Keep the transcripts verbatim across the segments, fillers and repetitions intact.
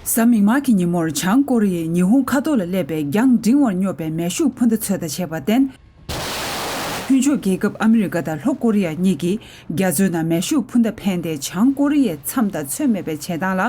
གཟའ་མིག་དམར་གྱི་ཉིན་མོར་བྱང་ཀོ་རི་ཡས་ཉི་ཧོང་མཁའ་ཐོག་ལ་སླེབས་པའི་རྒྱང་འབྲིང་བར་སྙོབ་པའི་མེ་ཤུགས་འཕུར་མདའ་ཚོད་ལྟ་བྱས་པར་བརྟེན། མཐུན་ཕྱོགས་རྒྱལ་ཁབ་ཨ་མི་རི་ཀ་དང་ལྷོ་ཀོ་རི་ཡ་གཉིས་ཀྱིས་རྒྱ་མཚོའི་ནང་མེ་ཤུགས་འཕུར་མདའ་འཕེན་ཏེ་བྱང་ཀོ་རི་ཡའི་མཚམས་དང་ཚོད་མེད་པའི་བྱེད་སྟངས་ལ་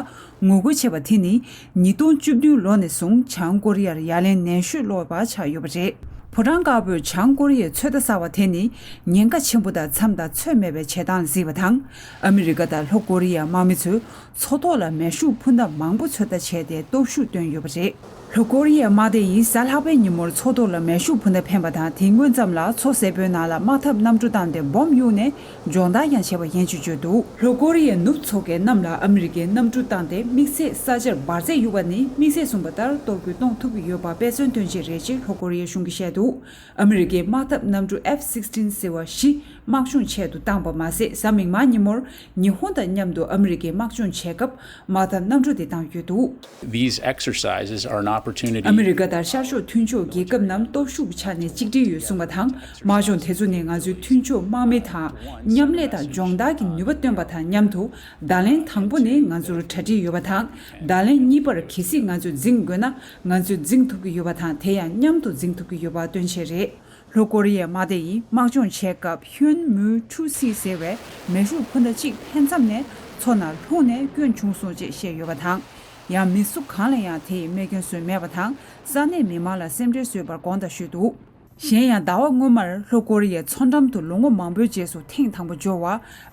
ངོ་རྒོལ་བྱས་པ་དེ་ནི་ཉིས་སྟོང་བཅུ་བདུན་ལོ་ནས་བཟུང་བྱང་ཀོ་རི་ཡར་ཡ་ལན་ནན་ཤོས་སློག་པ་ཆགས་ཡོད་པ་རེད། ཕོ་བྲང་དཀར་པོས་བྱང་ཀོ་རི་ཡའི་ཚོད་ལྟ་གསར་བ་དེ་ནི་ཉེན་ཁ་ཆེན་པོ་དང་མཚམས་དང་ཚོད་མེད་པའི་བྱེད་སྟངས་ལ་གཟིགས་པ་དང་། ཨ་མི་རི་ཀ་དང་ལྷོ་ཀོ་རི་ཡའི་དམག་མི་ཚོས་མཚོ་ཐོག་ལ་མེ་ཤུགས་འཕུར་མདའ་མང་པོ་ཚོད་ལྟ་བྱས་ཏེ་སྟོབས་ཤུགས་བཏོན་ཡོད་པ་རེད། ལྷོ་ཀོ་རི་ཡའི་དམག་སྡེ་ཡིས་གཟའ་ལྷག་པའི་ཉིན་མོར་མཚོ་ཐོག་ལ་མེ་ཤུགས་འཕུར་མདའ་འཕེན་པ་དང་། དེའི་སྔོན་ཙམ་ལ་མཚོ་སེར་པོའི་ནང་ལ་དམག་འཐབ་གནམ་གྲུ་བཏང་སྟེ་སྦོམ་གཡུགས་ནས་སྦྱོང་བརྡར་ཡང་བྱས་པ་ཡིན་ཞེས་བརྗོད་འདུག་ལྷོ་ཀོ་རི་ཡའི་ནུབ་མཚོ་ཁའི་གནམ་ལ་ཨ་མི་རི་ཀའི་གནམ་གྲུ་བཏང་སྟེ་དམིགས་བསལ་ས་ཆར་འབར་རྫས་གཡུགས་པ་ནི་དམིགས་བསལ་གསུངས་པ་ལྟར་གཏོར་རྒོལ་གཏོང་ཐུབ་ཀྱི་ཡོད་པ་དཔེ་མཚོན་སྟོན་ཆེད་རེད་ཅེས་ལྷོ་ཀོ་རི་ཡའི་གཞུང་གིས་བཤད་འདུག་ཨ་མི་རི་ཀའི་དམག་འཐབ་གནམ་གྲུ་ཨེཕ་སིག་སྟིན་ཟེར་བ་བཞི་དམག་སྦྱོང་ཆེད་དུ་བཏང་པ་མ་ཟད། གཟའ་མིག་དམར་ཉིན་མོར་ཉི་ཧོང་དང་མཉམ་དུ་ཨ་མི་རི་ཀའི་དམག་སྦྱོང་བྱེད་སྐབས་དམག་འཐབ་གནམ་གྲུ་དེ་བཏང་ཡོད་འདུག These exercises are an opportunity. ཨ་མི་རི་ཀ་དང་ཤར་ཕྱོགས་མཐུན་ཕྱོགས་རྒྱལ་ཁབ་རྣམས་སྟོབས་ཤུགས་ཀྱི་ཆ་ནས་གཅིག་སྒྲིལ་ཡོད་གསུངས་པ་དང་། དམག་སྦྱོང་དེ་ཚོ་ནི་ང་ཚོའི་མཐུན་ཕྱོགས་དམག་མི་དང་མཉམ་ལས་དང་སྦྱོང་བརྡར་གྱི་ནུས་པ་བཏོན་པ་དང་མཉམ་དུ། བརྡ་ལན་དང་པོ་ནི་ང་ཚོར་གྲ་སྒྲིག་ཡོད་པ་དང་། བརྡ་ལན་གཉིས་པར་གལ་སྲིད་ང་ཚོས་འཛིང་དགོས་ན། ང་ཚོས་འཛིང་ཐུབ་ཀྱི་ཡོད་པ་དང་། དེ་ཡང་མཉམ་དུ་འཛིང་ཐུབ་ཀྱི་ཡོད་པ་སྟོན་ཆེད་རེད། ལྷོ་ཀོ་རི་ཡའི་དམག་སྡེ་ཡིས་དམག་སྦྱོང་བྱེད་སྐབས་ཧྱུན་མུའུ་ཁྲུ་སི་ཟེར་བའི་མེ་ཤུགས་འཕུར་མདའ་གཅིག་འཕེན་མཚམས་ནས་མཚོ་ནང་ལྷུང་ནས་སྐྱོན་བྱུང་སོང་ཅེས་བཤད་ཡོད་པ་དང་། ཡང་མི་སུ་གང་ལ་ཡང་དེ་ཡི་རྨས་སྐྱོན་བཟོས་མེད་པ་དང་། ས་གནས་མི་མང་ལ་སེམས་ཁྲལ་བཟོས་པར་དགོངས་དག་ཞུས་འདུག་གཞན་ཡང་ཟླ་བ་སྔོན་མར་ལྷོ་ཀོ་རི་ཡའི་མཚོ་འགྲམ་དུ་ལོ་ངོ་མང་པོའི་རྗེས་སུ་ཐེངས་དང་པོ་འབྱོར་བ་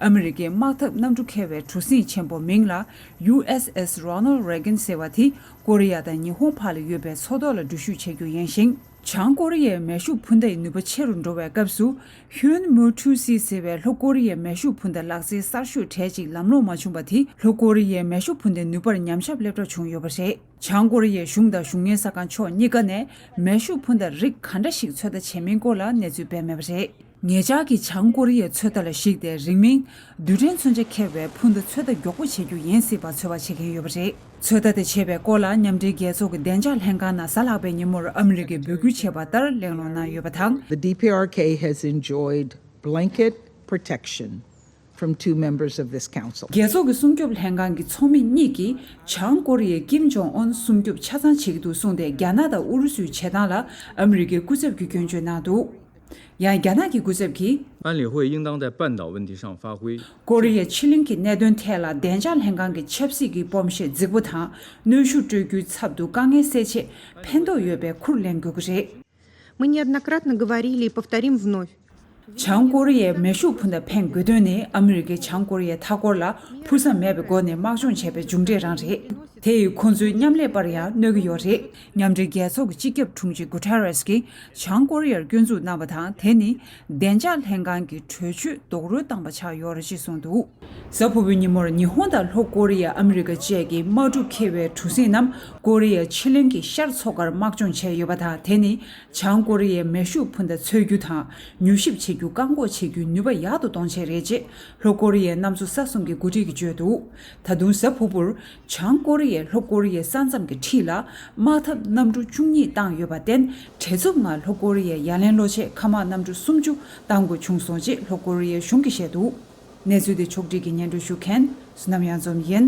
ཨ་མི་རི་ཀའི་དམག་འཐབ་གནམ་གྲུ་འཁྱེར་བའི་གྲུ་གཟིངས་ཆེན་པོ་མིང་ལ་ཡུ་ཨེས་ཨེས་Ronald Reagan ཟེར་བ་དེ་ཀོ་རི་ཡ་དང་ཉི་ཧོང་བར་ལ་ཡོད་པའི་མཚོ་ཐོག་ལ་འགྲུལ་བཞུད་བྱེད་རྒྱུ་ཡིན་ཞིང་། བྱང་ཀོ་རི་ཡའི་མེ་ཤུགས་འཕུར་མདའི་ནུས་པ་ཆེ་རུ་འགྲོ་བའི་སྐབས་སུ། ཧྱུན་མུ་ཁྲུ་སི་ཟེར་བའི་ལྷོ་ཀོ་རི་ཡའི་མེ་ཤུགས་འཕུར་མདའ་ལག་རྩལ་གསར་ཤོས་གྲས་ཅིག་ལམ་ལྷོང་མ་བྱུང་བ་དེས་ལྷོ་ཀོ་རི་ཡའི་མེ་ཤུགས་འཕུར་མདའི་ནུས་པར་ཉམས་ཞིབ་སླེབས་གྲབས་བྱུང་ཡོད་པ་རེད། བྱང་ཀོ་རི་ཡའི་གཞུང་དང་གཞུང་གཉེར་གསར་ཁང་ཕྱོགས་གཉིས་ཀ་ནས་མེ་ཤུགས་འཕུར་མདའ་རིགས་ག་འདྲ་ཞིག་ཚོད་ལྟ་བྱས་མིན་སྐོར་ལ་གནས་ཚུལ་སྤེལ་མེད་པ་རེད། ངེད་ཅག་གིས་བྱང་ཀོ་རི་ཡའི་ཚོད་ལྟ་ལ་གཞིགས་ཏེ། རིང་མིན་རྡུལ་ཕྲན་མཚོན་ཆ་འཁྱེར་བའི་འཕུར་མདའ་ཚོད་ལྟ་མགྱོགས་པོ་བྱེད་རྒྱུ་ཡིན་སྲིད་པར་ཚོད་དཔག་བྱེད་ཀྱིན་ཡོད་པ་རེད། ཚོད་ལྟ་དེ་བྱེད་པའི་སྐོར་ལ་མཉམ་འབྲེལ་རྒྱལ་ཚོགས་ཀྱི་བདེ་འཇགས་ལྷན་ཁང་ནང་གཟའ་ལྷག་པའི་ཉིན་མོར་ཨ་མི་རི་ཀས་འབོད་སྐུལ་བྱས་པ་ལྟར་གླེང་སློང་གནང་ཡོད་པ་དང་། The D P R K has enjoyed blanket protection from two members of this council. རྒྱལ་ཚོགས་ཀྱི་སྲུང་སྐྱོབ་ལྷན་ཁང་གི་ཚོགས་མི་གཉིས་ཀྱིས་བྱང་ཀོ་རི་ཡའི་ཀིམ་ཇོང་ཨུན་སྲུང་སྐྱོབ་ཆ་ཚང་བྱེད་ཀྱི་འདུག་གསུངས་ཏེ། རྒྱ་ནག་དང་ཨུ་རུ་སུའི་བྱེད་སྟངས་ལ་ཨ་མི་རི་ཀའི་སྐུ་ཚབ་ཀྱིས་སྐྱོན་བརྗོད་གནང་འདུག་ཡང་རྒྱ་ནག་གི་སྐུ་ཚབ་ཀྱིས། 安理会应当在半岛问题上发挥 ཀོ་རི་ཡའི་ཕྱེད་གླིང་གི་གནད་དོན་ཐད་ལ་བདེ་འཇགས་ལྷན་ཁང་གི་ཆབ་སྲིད་ཀྱི་སྤོབས་ཤེད་རྫིག་པོ་དང་། གནོན་ཤུགས་སྤྲོད་རྒྱུའི་ཚབ་ཏུ་དཀའ་ངལ་སེལ་ཆེད་ཕན་ཐོགས་ཡོད་པའི་ཁུར་ལེན་དགོས་ཀྱི་རེད། Мы неоднократно говорили и повторим вновь. བྱང་ཀོ་རི་ཡས་མེ་ཤུགས་འཕུར་མདའ་འཕེན་དགོས་དོན་ནི། ཨ་མི་རི་ཀས་བྱང་ཀོ་རི་ཡའི་མཐའ་འཁོར་ལ་ཕུགས་བསམ་མེད་པའི་སྒོ་ནས་དམག་སྦྱོང་བྱས་པའི་མཇུག་འབྲས་རང་རེད། དེ་ཡིས་ཁོང་ཚོའི་མཉམ་ལས་པར་ཡང་གནོད་ཀྱི་ཡོད་རེད། མཉམ་འབྲེལ་རྒྱལ་ཚོགས་ཀྱི་སྤྱི་ཁྱབ་དྲུང་ཆེ་གུ་ཐེ་རེས་ཀྱིས་བྱང་ཀོ་རི་ཡར་སྐྱོན་འཛུགས་གནང་བ་དང་། དེ་ནི་བདེ་འཇགས་ལྷན་ཁང་གི་གྲོས་ཆོད་རྡོག་རོལ་བཏང་པ་ཆགས་ཡོད་རེད་ཅེས་གསུངས་འདུག་གཟའ་ཕུར་བུའི་ཉིན་མོར་ཉི་ཧོང་དང་ལྷོ་ཀོ་རི་ཡ། ཨ་མི་རི་ཀ་བཅས་ཀྱི་དམག་འཁྲུག་འཁེལ་བའི་གྲུ་གཟིངས་རྣམས་ཀོ་རི་ཡ་ཕྱེད་གླིང་གི་ཤར་མཚོ་ཁར་དམག་སྦྱོང་བྱས་ཡོད་པ་དང་། དེ་ནི་བྱང་ཀོ་རི་ཡའི་མེ་ཤུགས་འཕུར་མདའ་འཚོལ་རྒྱུ་དང་མྱུལ་ཞིབ་བྱེད་རྒྱུ། བཀག་འགོག་བྱེད་རྒྱུའི་ནུས་པ་ཡག་ཏུ་གཏོང་ཆེད་རེད་ཅེས་ལྷོ་ཀོ་རི་ཡའི་གནམ་མཚོ་ས་གསུམ་གྱི་འགོ་ཁྲིད་ཀྱིས་བརྗོད་འདུག་ད་དུང་གཟའ་ཕུར་བུར། བྱང་ཀོ་རི་ཡས་ལྷོ་ཀོ་རི་ཡའི་ས་མཚམས་ཀྱི་འཁྲིས་ལ་དམག་འཐབ་གནམ་གྲུ་བཅུ་གཉིས་བཏང་ཡོད་པར་བརྟེན། བྲེལ་འཚུབ་ངང་ལྷོ་ཀོ་རི་ཡས་ཡ་ལན་སློག་ཆེད་མཁའ་དམག་གནམ་གྲུ་སུམ་ཅུ་གཏང་དགོས་བྱུང་སོང་ཅེས་ལྷོ་ཀོ་རི་ཡའི་གཞུང་གིས་བཤད་འདུག་གནས་ཚུལ་དེ་ཕྱོགས་སྒྲིག་གིས་སྙན་སྒྲོན་ཞུ་མཁན་བསོད་ནམས་གཡང་འཛོམས་ཡིན།